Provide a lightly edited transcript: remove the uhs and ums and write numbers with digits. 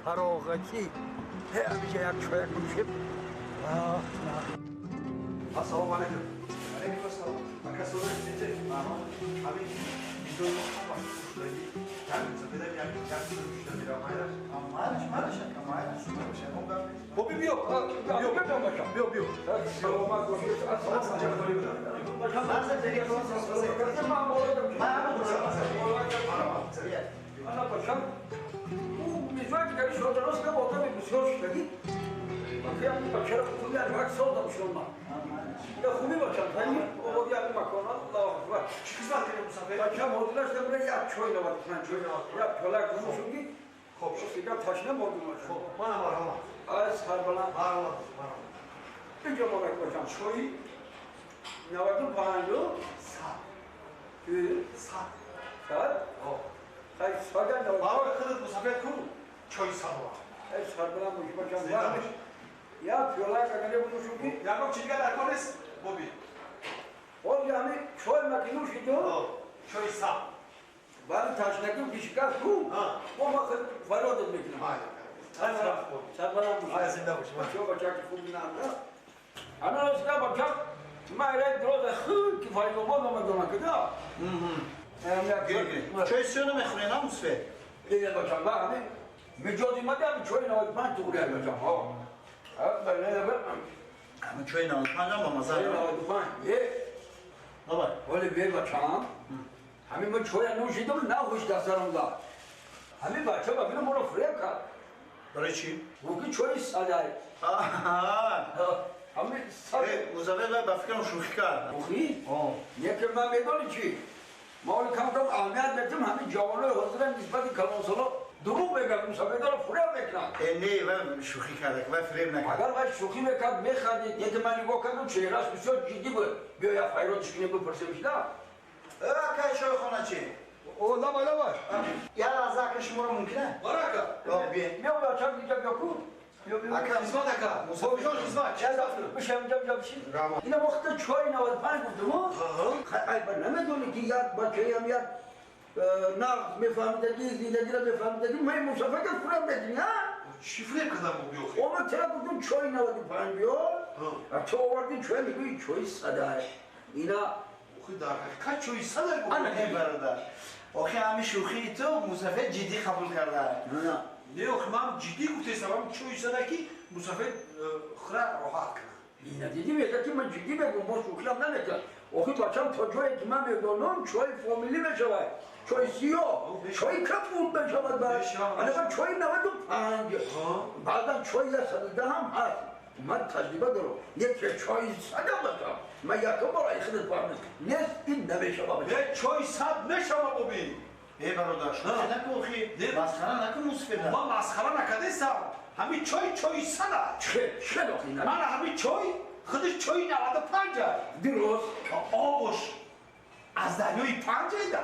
Фароғатӣ ҳамиҷа як чояк нӯшем. Ассалому алайкум. Алайкум ассалом. Ака, солим сите? Ҳамин видеои мо ҳамаш шудагӣ. Як сафеда як як шуда мерам майраш. Майлаш, майлаш, ака, майлаш. Ягон гап нест. Боби, биё. Биё, биё, биё. Саломат бошед. Ассалому алайкум. Ана бачам, ӯ мизоҷ гари шодарост, ка одами бисёр шудагӣ. Бакиям бачара хуби арвак содам шума. Я хуби бачам, тани оводи ами макона, Аллоҳу акбар. Чӣ хизмат кардем, мусафир? Бачам, ҳозираш набура як чой 95. Чой 95. Як пиёла нӯшум ки. Хоб шуд. Дигар ташна мордум бачам. Хоб, мана, марҳамат. Ай, сарбаланд. Марҳамат, марҳамат. Инҷо морак бачам. Чои 95-у 100. 100. 100? О. Хай, сада 90. Барои худат, мусафир, ку чои 100 овард. Ай, сарбаланд бошӣ, бачам. Зинда бош. Як пиёла агаре нӯшум ки. Ягон чи дигар дар кор нест, Боби? Ҳоли ҳами чой маки нӯшиду. Чои 100. Баъди ташнагим ки шикаст ку, мо ма фарёдат мекунам. Майли. Сарбаланд бошӣ. Ай, зинда бош. Бачаҳо, бачаки хуб бинанда. Ана ростида, бачам, ма ирак дуроза хуб ки Файзобод омадона кида. Чои сиё намехӯред, на, мусафед? Э, бачам, ба ҳами миҷози ма ҳами чои 95 туғри, бачам. Ҳо. Ҳамин чои 95 ам бамаза. Чои 95. Е. Давай. Вале бе, бачам. Ҳамин ма чоя нӯшидам, нахуш дастарам дад. Ҳамин бача ба бина моро фиреб кард. Барои чӣ? Гуфт ки чои 100-ай. Ҳамин 100. Мусафед, вай ба фикрам шӯхӣ кард. Шӯхӣ? Не ки ман медонӣ чӣ? Ма оли кам-кам аҳамият медиҳам, ҳамин ҷавонои ҳозира нисбати калонсоло дурӯғ мегӯянд, мусафедаро фиреб мекунанд. Э, не, вай шӯхӣ карда, вай фиреб накард. Агар вай шӯхӣ мекард, механдид. Не ки ман нигоҳ кардам, чеҳраш бисёр ҷиддӣ буд. Биё, як файродиш кунем, бипурсемш да. Э, акай чойхоначи. О, давай, давай. Як лаҳза, ака, шуморо мумкина? Барака. Биё. Биё, бачам, инҷа биё ку. Биё, биё. Ака, Хизмат, ака. Бобиҷон, хизмат. Чӣ хизмат кунам? Бишам, инҷа биё, бишин. Ина вақта чой 95 гуфтам. Хай, ба намедонӣ ки як бачаям як нағз мефаҳмидагӣ, зиндагиро мефаҳмидагӣ, ман мусафака фиреб мекунӣ, а? Чӣ фиреб кардам, Боби, охи? Ома тера гуфтам, чой 95 биёр, ту овардӣ чой, мегӯӣ чои 100-ай. Ина Охи, дар ҳақиқат чои 100-ай, Боби. Ана, э, бародар. Охи, ҳамин шӯхии ту мусафед ҷиддӣ қабул карда. Не, охи, ман ҷиддӣ гуфтестам, ҳам чои 100-ай ки мусафед хӯра роҳат кунад. Ина дидӣ, мега ки ман ҷиддӣ мегӯм, мо шӯхиам намекунам. Охи, бачам, то ҷое ки ман медонам, чои фомилӣ мешавад, чои сиёҳ, чои капут мешавад. Ана чои 95, баъдан чои 110 ҳам ҳаст, ман таҷриба дорам. Яке чои 100-а, бачам, ман якум бор ай худат фаҳмидам. Нест, ин намешавад. Не, чои 100 мешава, Боби. Э, бародар, шӯхӣ накун, охи. Масхара накун мусафеда. Ман масхара накардестам. Ҳамин чой чои 100-а. Чӣ охи? Мана, ҳамин чой худаш чои 95-а. Дуруст. Обуш аз дарёи Панҷ айда.